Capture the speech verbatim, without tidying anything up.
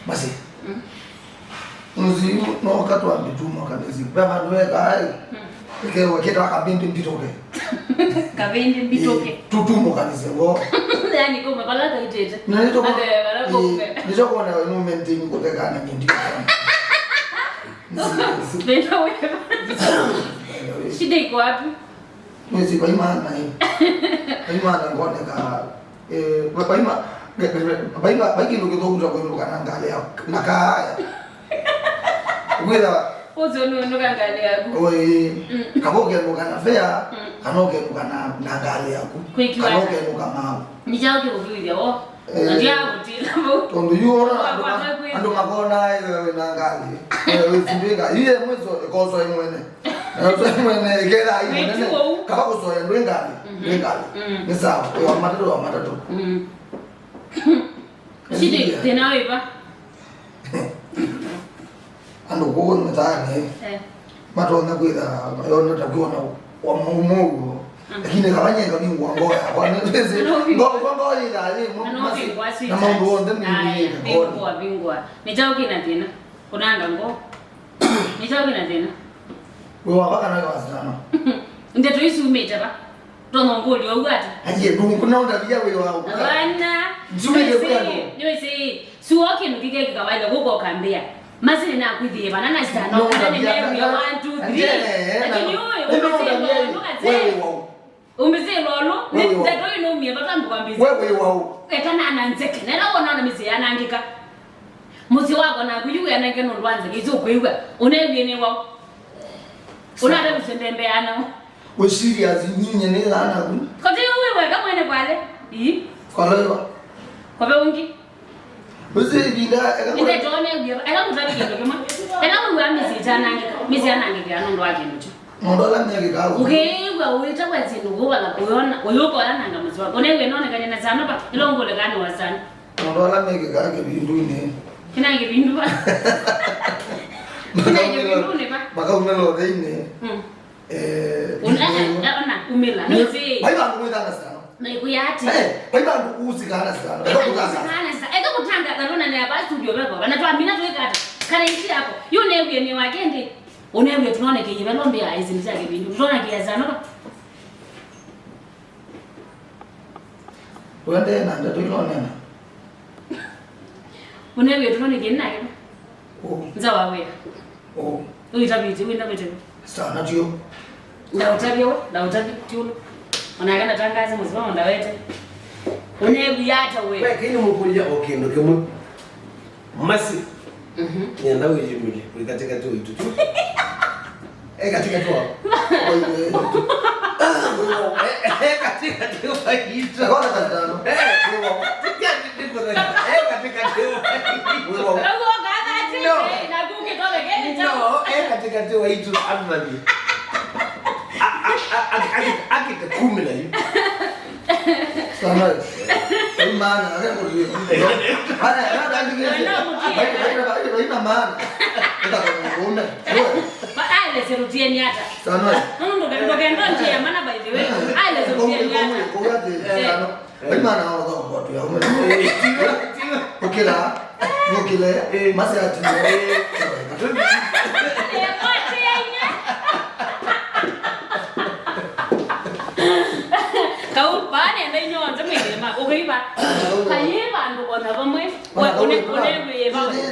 Masi. Mm. Nũsi yu no katwambe tumo kanĩsĩ. Ve vandũ vekaa ĩ. Mm. Ĩkewa kĩtawa kavĩndĩ mbitũke. Kavĩndĩ mbitũke. Ĩ, tu-, tumo kanĩsĩ ngo. Yani kuma vala kaitĩte. Na nĩtũ-, ake vala ĩ, kuma. Nĩtũkwona we no maintain kũtheka na nyindi. Ndio wewe. Shida iko wapi? Mwezi vaimana ĩ. Vaimana ngoneka. Eh, va-, vaima, vaima, vai kĩndũ kĩthũku ta kũĩndũka na ngalĩ ya, na kaaya. Wĩtha. Ũcio nĩ ũndũ ka ngalĩ yaku. Oi, mm, kava ũkendũka na fea, mm, kana ũkendũka na, na ngalĩ yaku. Kwĩkiwa kana ata? Ũkendũka mavu. Nĩ kyaũ kĩkũkwĩthya wo? Eh, na ndia gũtila vau. Tondũ yu ona andũ ma-, andũ makona ĩwe wĩ na ngalĩ. Eh, wĩ sindwĩka. Iye mwiso ĩkoso ĩmwene. Na ũsu ĩmwene ĩketha ĩmwene. Wĩtu ũu. Kava kũsoya ndwĩ ngalĩ. Mhm. Ndwĩ ngalĩ. Mm. Nĩ sawa. Wĩ wa matatũ, wa matatũ. Mm. Shida, thĩna wĩ va? Andũ kũũ mĩtaanĩ, eh, matonya kwĩtha mayona ta kwĩona wa mũumo ũguo. Mm. Lakini kava nye ngavingwa ngoo yakwa, nĩ-, nĩ-, ngo-, ngo-, ngoo yĩthaa yĩ mũ-, masi-, na maũndũ onthe mĩnĩte ngoo. Vingwa, vingwa. Nĩ kyaũ kĩna thĩna? Kũnanga ngoo. Nĩ kyaũ kĩna thĩna? Wĩ wa va kana wĩ wa Sitano? Ndeto isu umĩte va? Tonya ngũlyo ũu ata? Aje, ndũkũna ũtavia wĩ wa ũkũka. Bana. Nzumĩte kwenda. Nĩwĩsĩ, nĩwĩsĩ. Suo kĩndũ kĩkeki kawaida gũka ũkambĩa. Masini nakwĩthĩe vana na Sitano, no, kana nĩ ndavia, mewia na, one, two, na three. Lakini ũyũ, no, ũmĩsĩ ndavia lolo, wewe wau. Ũmĩsĩ lolo, wewe wau. Ndeto ĩno umie vata ndũkwambĩsya. Wewe wau. Ekana na nzeke, nela wona na mĩsĩ yanangĩka. Mũsyĩ wakwa naku yu wĩanange nũndũ wa nzeke isu ũkwĩw'a. Ũnewie nĩ wau. Ũnata kũsendembea nao. We serious, nyinyi nĩ thana ku? Kote yo we weka mwene kwale. Ii. Kwale yo. Kwa ve ungi. Uzi binda eka. Inde tone uye. Eka kutabi kindu kimwe. Eka we wa misi chanange. Misi anange ya nũndũ wa kindu kyu. Mũndũ ala mekĩkaa ũu. Ũkĩĩw'a ũĩta kwa sindu kuva na kũyona. Ũyũkoya nanga mũsyĩ waku. Ũnewie nonekane na sana pa. Ilo ngule kani wa sana. Mũndũ ala mekĩkaa kĩvindunĩ. Kĩna kĩvindu pa. Kĩna kĩvindunĩ pa. Makaumĩla ũtheinĩ. Mm. Eh, ona, ona, umĩla. Nĩ, nĩsĩ. Vai vandũ mwĩthana Sitano. Na ikuya ati. Eh, vai vandũ usikana Sitano. Eka kutanga. Usikana Sitano. Eka kutanga, na nona nĩ hapa studio veko. Na twamina tuikata. Kana isi yako. Yu newie ni wakendi. Unewie tunaona kĩyĩvelo mbĩa izi nĩ sya kĩvindu. Tunaona kĩya Sitano. Tuendee na ndeto ila ũneena. Unewie tunaona kĩyĩna kĩva. Oh. Nza wa wĩa. Oh. Ũitavĩtye, wĩna vĩtĩvo. Sana tio. Ndaũtavya we, ndaũtavya tiũlũ. Onake ndatangaze mũsimamo ndawete. Ũneew'ĩa ata we? We, kĩĩ nĩmũkũlya o kĩndũ kĩmwe. Masi. Mhm. Nĩenda wĩyumĩlye, wĩ katĩkatĩ waitũ tu. E katĩkatĩ wa. E, e katĩkatĩ waitũ. Kona katano. E, wĩwa. Tikati ndikũtheka. E katĩkatĩ waitũ. Wĩwa. Ũguo kana ati, no. Na kũngĩtolekele. No, e katĩkatĩ waitũ, amani. Akĩte kumĩla yu. Sana. Ai maana, akakũlio. Ana, ana, ana, ana, ana, ana, maana. Eka kwa ngome. Ba, aelesye rutieni ata. Sana. Nũndũ ndũkenda njia mana, by the way. Aelesye rutieni ata. Kwa, kwa, kwa, kwa, sana. Vai maana wa thoko tu ya ume. Eh, tiga, tiga. Ũkĩla, ũkĩle, eh, masi ati. Eh. Kau, baada ya ndio ndio mimi ma. Ũkĩiva. Kaiva ndo ona vamwe. Ona kau, ũnewie vamwe.